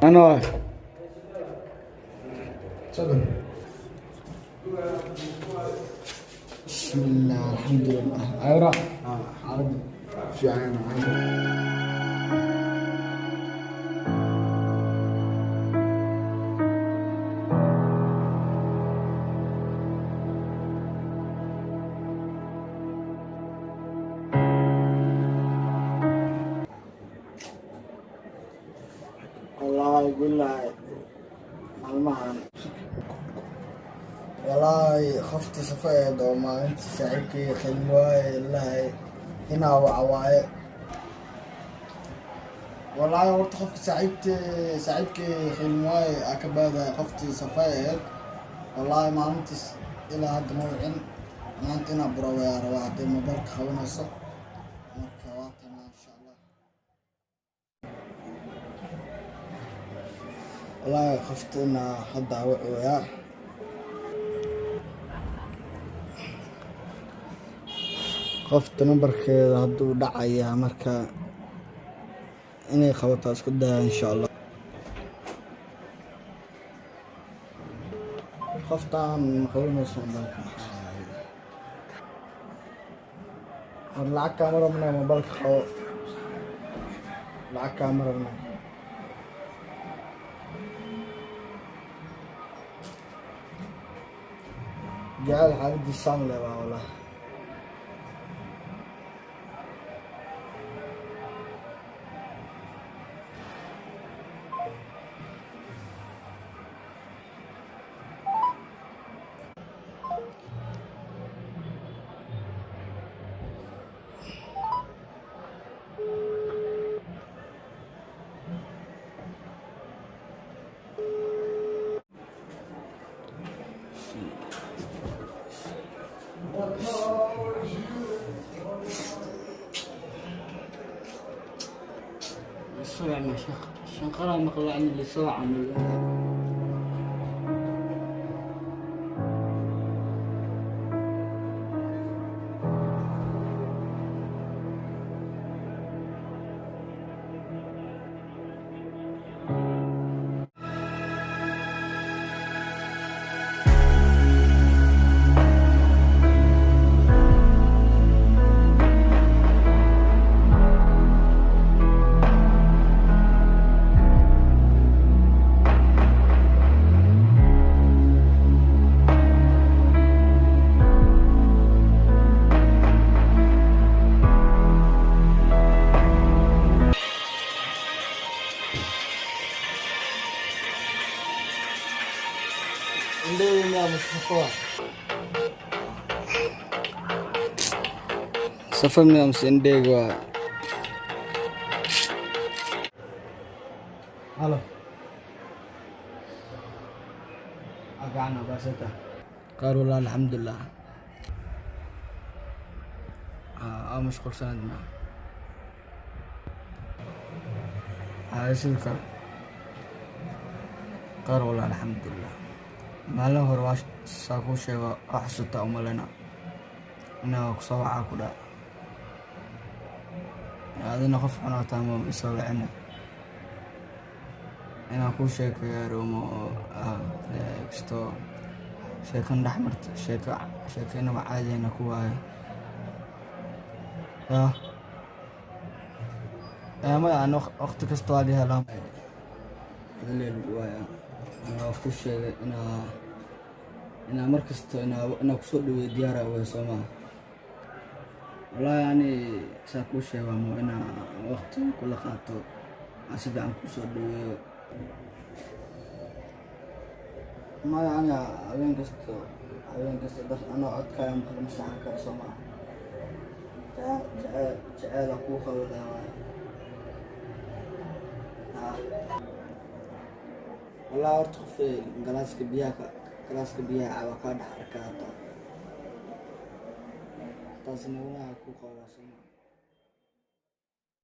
Ano? تفضل. بسم الله، الحمد لله. Ayra, xaaladda? Fiican. Wallaahi billahi, maalmahan wallaahi qoftii safa eed oo maalintii saaxiibkay qiimo waaye lahay inaa waca waaye. Wallaahi horta qofka saaxiibkay qiimo waaye aa ka baadaya qoftii safa eed. Wallaahi maalintiis ilaa hadda ma wicin. Maanta inaa burawayaa rabaa hadday mobaylka qabanayso. Marka waa tanaa, insha Allah. Wallaahi qofta inaa hadda wacoyaa. Qofta nambarkeeda hadduu dhacayaa, marka inay qabataa isku daya, insha Allah. Qoftaan ma qabanayso mobaylka, maxaa waaye? War lacag kaama rabna, mobaylka qabo, lacag kaama rabna. Jecel xaaladiis saan le waa wallah. Soo shanqaraa maqlaa in lasoo camal. Indhaheyda miyaa Mustafa? Safa miyaa mise indhaheyga waa? Halo. Fiican baaseta qaar. Wallah, alxamdulilah. Aa mashquulsanad ma haya? Sidoo kale qaar. Wallah, alxamdulilah. Maalin hore waa saa kuu sheego, waa xasuutaa umalena inaa kusoo wacaa ku dhaa. Adina qof xunaataa ma isoo wicina inaan kuu sheekeeyo kastoo sheekan dhex marta, sheeko sheekeynaba caadiyana ku waayo ya. Maya, aan waqti kasta waa la helaa waaya. Anaa ku sheegay inaa mar kasta inaa kusoo dhaweeyo diyaara way, soo maa? Wallaahi ani saa kuu sheegaa mo inaa waqti kula qaato, aan si fiican kusoo dhaweeyo. Maya, ani habeen kasta dar anoo codkaaga maqla ma seexan karo, soo maa? Jecel jeceela kuu qabo leh waaye. Wallahi horta qof galaaska biyaha caba kaa dhex arkaa hataa. Taasna wanaag kuu qabaa, soo maa?